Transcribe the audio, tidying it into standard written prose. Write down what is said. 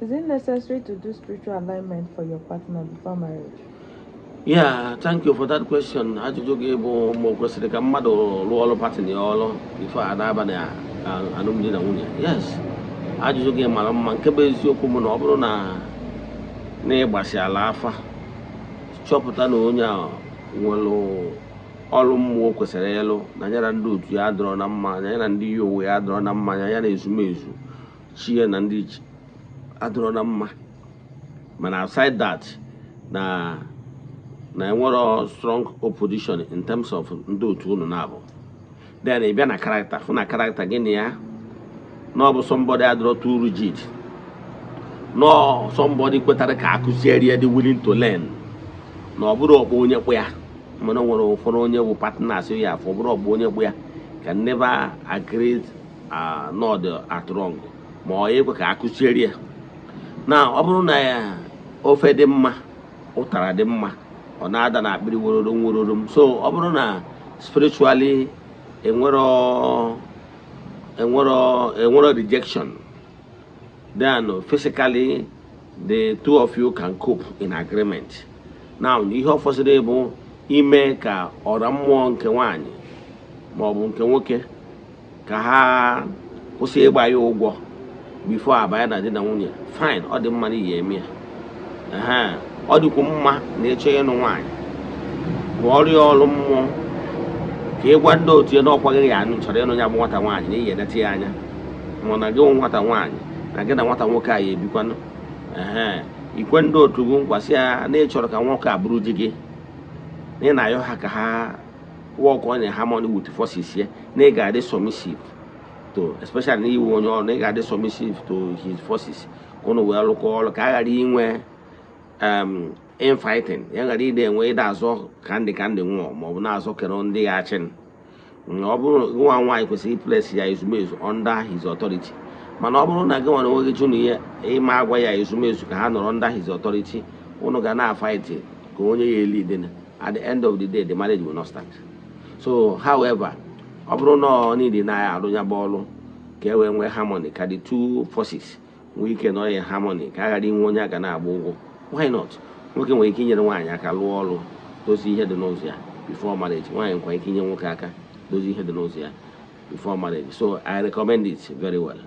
Is it necessary to do spiritual alignment for your partner before marriage? Yeah, thank you for that question. Ajụjụ gị bụ ma o kwesịrị ka mmadụ rụọ ọrụ partner ya ọrụ before a na-aba na alụmdi na nwunye. Yes, ajụjụ gị mara mma. Nke bụ eziokwu bụ na ọ bụrụ na ịgbasi ala afa, chọpụta na onye a nwere ọrụ mmụọ kwesịrị ịlụ, na ya na ndị otu ya adọrọ na mma, na ya na ndị yi uwe ya adọrọ na mma, na ya na ezumezu chi ya na ndị chi adọrọ na mma, mana aside that, na enwero strong opposition in terms of ndị otu unu na-abụ, then ị bịa na character, fụ na character gị na ya na ọ bụ somebody adọrọ too rigid, nọ somebody kwetara ka akụziere ya, dị willing to learn, na ọ bụrụ ọkpọ onye kpụ ya. Mana o nwere ụfọdụ onye bụ partners ya afọ, ọ bụrụ ọkpọ onye kpụ ya can never agree not at wrong, ma ọ ekwe ka akụziere ya. Na ọ bụrụ na ya ofe dị mma, ụtara dị mma, ọ na-ada na akpịrị wororo wororo m. So ọ bụrụ na spiritually enwero rejection, then physically the two of you can cope in agreement. Now, ihe ọ fọsịrị bụ ime ka ọra mmụọ nke nwanyị ma ọ bụ nke nwoke ka ha kwụsị ịgba ya ụgwọ before abanye na di na nwunye. Fine, ọ dị mma na iyi eme ya. Ehe, ọ dịkwa mma na ịchọ ịnụ nwaanyị, rụọrọ ya ọrụ mmụọ ka ị gwa ndị otu ya na ọkwa gị ya anụ chọrọ ịnụ ya bụ nwata nwaanyị, na iyi eneta ya anya, ma na gị nwe nwata nwaanyị na gị na nwata nwoke a ya ebikwanụ. Ehe, ikwe ndị otu gị nkwasị ya na ị chọrọ ka nwoke a bụrụ di gị, na ị na-ayọ ha ka ha work on in harmony with forces ya, na ị ga-adị submissive to, especially na iwu onye ọrụ, na ị ga-adị submissive to his forces, ka ụnụ wee rụkọ ọrụ, ka a ghara inwe infighting, ya ghara ịda enwe ịda azọ ka ndị nwụọ ma ọ bụ na-azọ kere ndị ya achị. Ọ bụrụ nwa nwaanyị kwesịrị iplace ya ezumezu under his authority, mana ọ bụrụ na gị nwere onwe gị jụ na ihe ịma agwa ya ezumezu ka ha nọrọ under his authority, ụnụ ga na-fight ka onye ya eli. At the end of the day, the marriage will not stand. So however, ọ bụrụ na ọ niile na arụ ya bụ ọrụ ka e wee nwee harmony, ka the two forces nwee ike nọrọ in harmony, ka a ghara inwe onye a ga na-agba ụgwọ, why not? Nwoke nwere ike inyere nwaanyị aka lụọ ọrụ, dozie ihe dị n'ụzọ ya before marriage. Nwaanyị nkwa ike inye nwoke aka dozie ihe dị n'ụzọ ya before marriage. So I recommend it very well.